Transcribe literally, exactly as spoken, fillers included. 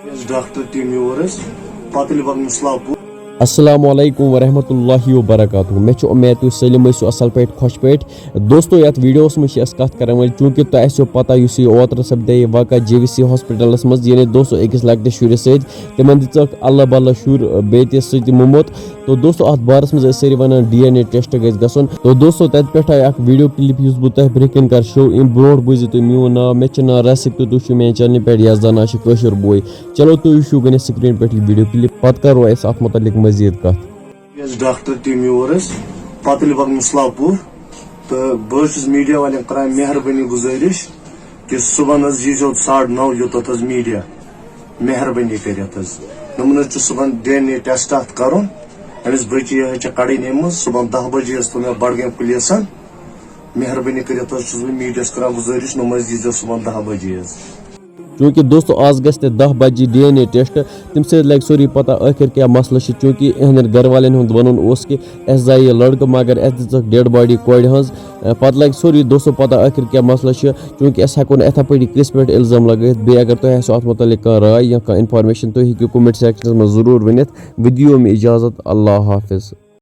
Doctor team یور ٲسۍ پتہٕ لبک مسلاب پوٗر۔ السلام علیکم ورحمۃ اللہ وبرکاتہ۔ مےٚ چھُ اُمید تُہۍ سٲلِم ٲسِو اَصٕل پٲٹھۍ، خۄش پٲٹھۍ۔ دوستو، یَتھ ویٖڈیوَس منٛز چھِ أسۍ کَتھ کَران وۄنۍ، چوٗنٛکہِ تۄہہِ آسیو پَتہ، یُس یہِ اوترٕ سَپدے یہِ واقعہ جے وی سی ہاسپِٹَلَس منٛز، یعنی دوستو، أکِس لۄکٹِس شُرِس سۭتۍ، تِمَن دِژٕکھ اَلہٕ بَلہٕ شُر، بیٚیہِ تہِ سۭتۍ موٚمُت۔ تو دوستو، اَتھ بارَس منٛز ٲسۍ سٲری وَنان ڈی این اے ٹیسٹ گژھِ گژھُن۔ تو دوستو، تَتہِ پٮ۪ٹھ آیہِ اَکھ ویٖڈیو کِلِپ، یُس بہٕ تۄہہِ برٛونٛہہ کَنہِ کَرٕ شو۔ اَمہِ برٛونٛٹھ بوٗزِو تُہۍ میون ناو، مےٚ چھُ ناو راسِک تہٕ تُہۍ چھِو میٛانہِ چَنلہِ پٮ۪ٹھ یَزدان عاشِق کٲشُر بوے۔ چلو تُہۍ وٕچھِو گۄڈٕنٮ۪تھ سِکریٖن پٮ۪ٹھ یہِ ویٖڈیو کِلِپ، پَتہٕ کَرو أسۍ اَتھ مُتعلِق مٔزیٖد کَتھ۔ یۄس ڈاکٹر ٹیم یور ٲسۍ پتہٕ لبک مسلاب پوٗر، تہٕ بہٕ حظ چھُس میٖڈیا والٮ۪ن کران مہربٲنی گُزٲرِش کہِ صُبحن حظ ییٖزیو ساڑٕ نَو یوٚتَتھ حظ میٖڈیا، مہربٲنی کٔرِتھ حظ۔ یِمَن حظ چھُ صُبحن ڈی این اے ٹیسٹ اَتھ کَرُن، أمِس بٔچی یہِ حظ چھِ کَڑٕنۍ اَمہِ منٛز۔ صُبحن دَہ بجے حظ تھوٚو مےٚ بڈگٲمۍ پُلیٖسَن۔ مہربٲنی کٔرِتھ حظ چھُس بہٕ میٖڈیاہَس کران گُزٲرِش، یِم حظ ییٖزیو صُبحن دَہ بجے حظ۔ چوٗنٛکہِ دوستو، آز گژھِ تہِ دَہ بجے ڈی این اے ٹیسٹ، تَمہِ سۭتۍ لَگہِ سورُے پَتہ ٲخِر کیٛاہ مسلہٕ چھُ، چوٗنٛکہِ یِہٕنٛدٮ۪ن گَرٕ والٮ۪ن ہُنٛد وَنُن اوس کہِ اَسہِ زایہِ یہِ لٔڑکہٕ، مگر اَسہِ دِژٕکھ ڈیڈ باڈی کورِ ہٕنٛز۔ اَ، پَتہٕ لَگہِ سورُے دوستو پَتہ ٲخِر کیٛاہ مسلہٕ چھُ، چوٗنٛکہِ أسۍ ہٮ۪کو نہٕ یِتھَے پٲٹھۍ یہِ کِژھ پٲٹھۍ اِلزام لَگٲیِتھ۔ بیٚیہِ اگر تۄہہِ آسیو اَتھ مُتعلِق کانٛہہ راے یا کانٛہہ اِنفارمیشَن، تُہۍ ہیٚکِو کومٮ۪نٛٹ سٮ۪کشَنَس منٛز ضروٗر ؤنِتھ۔ وۄنۍ دِیِو مےٚ اِجازت، اللہ حافظ۔